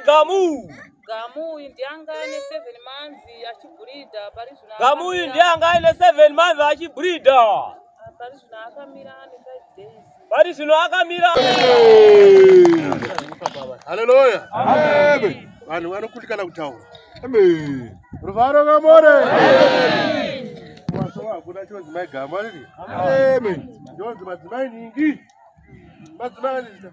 Gamu. Gamu ndianga ane 7 months achibreeda pari zvino. Gamu ndianga ane 7 months achibreeda. Pari zvino akamira ane 5 days. Pari zvino akamira. Hallelujah. Amen. Vanhu vanokundikana kutaura. Amen. Ruvaro kamore. Amen. Waso hakuna chonzi mai Gamu ariri. Amen. Ndonzi madzimai ningi. Madzimai nita.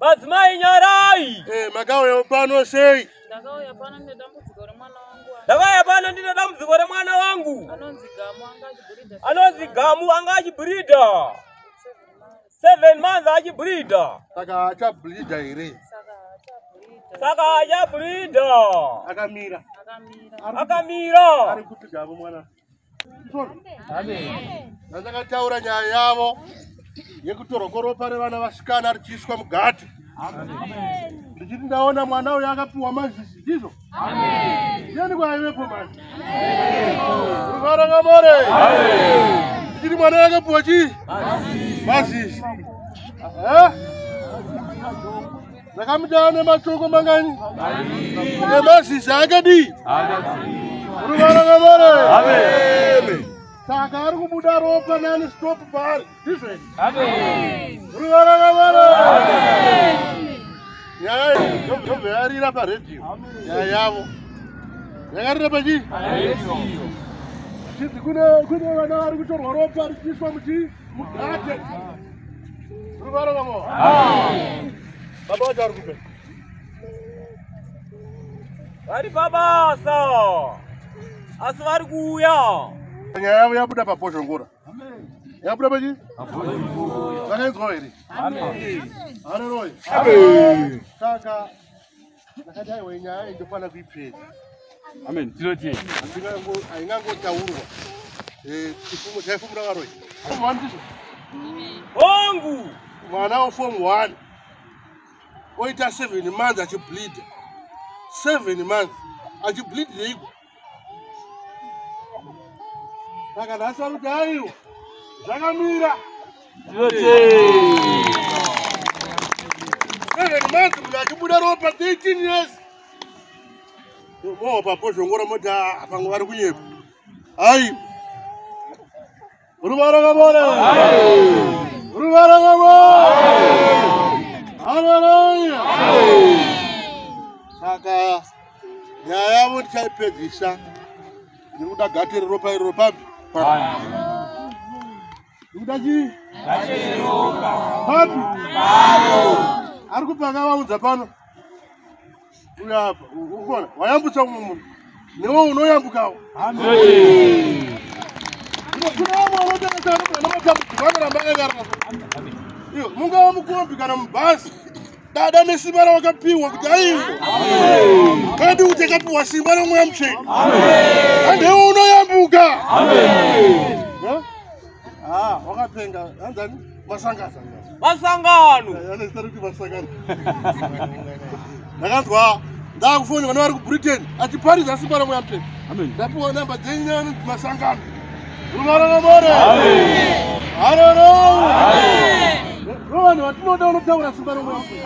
Madzimai nyarai. Makauya pano sei? Ndakauya pano ndine dambudziko remwana wangu. Ndakauya pano ndine dambudziko remwana wangu. Anonzi Gamu anga achibreeda. Anonzi Gamu anga achibreeda. 7 months achibreeda. Saka achabreeda here? Saka achabreeda. Akamira. Akamira. Ari kuti Gamu mwana. Amen. Ndakataura nyaya yavo yekutorwa koropa revana vasikana richiiswa mugati. Ndichiti ndaona mwana uyu akapiwa mazisi, ndizvo? Ndiani kwaivepo manje? Ruvara kamore. Ndichiti mwana uyu akapiwa chii? Mazisi. Ndakamuti ane machoko mangani? Nemazisi akadii? Ruvara kamore. Saka ari kubuda ropa nani stop paari, ndizvo here? Ruvara kamore. Nyaya yobva yarira paredhiyo. Nyaya yavo yakarira pachii? Chinzi kune vana vari kutorwa ropa richiiswa muchii? Mugate. Ruvara kamore. Baba vacho vari kupe? Vari pabasa asi vari kuuya. Nyaya yavo yabuda paBhozhongora. Yabuda pachii? Vakainzwawo here? Haleluya. Saka ndakati aiwa nyaya iyi ndofanira kuipedza. Amen. Tinoti. Haingangotaurwa. Chaifumura varoyi. Form 1 ndizvo? Hongu. Mwana weform 1 oita 7 months achibleeda. 7 months achibleedeiko? Saka nhasi vari kuti aiwa zvakamira. 7 months munhu achibuda ropa 13 years. Mowa paBhozhongora moti pamwe vari kunyepa. Aiwa. Ruvara kamore. Ruvara kamore. Haleluya. Saka nyaya yavo tichaipedzisa. Ndiri kuda gate reropa iroro papi? Ndikuda chii? Papi? Ari kupi akavaudza pano? Uya apa, ukuona? Wayambutsa umwe munhu. Newe unoyambukawo. Kune vamwe vanotengesa nematambudziko anoramba akanyarara. Iyo, mungava mukombi kana mubhazi. Dada nesimba rawakapiwa kuti aiwa. Kandi kuti akapiwa simba romweya mutsvene. Andewe unoyambuka. Wakapenga. Hanzani? Masangano. Masangano. Ane zita rekuti masangano. Ndakanzwa ndakufoni vana vari kuBritain achiparidza simba romweya mutsvene. Ndapiwa namba dzenyu anonzi masangano. Ruvara kamore. Haleluya. Ndo vanhu vatinoda unotaura simba romweya mutsvene.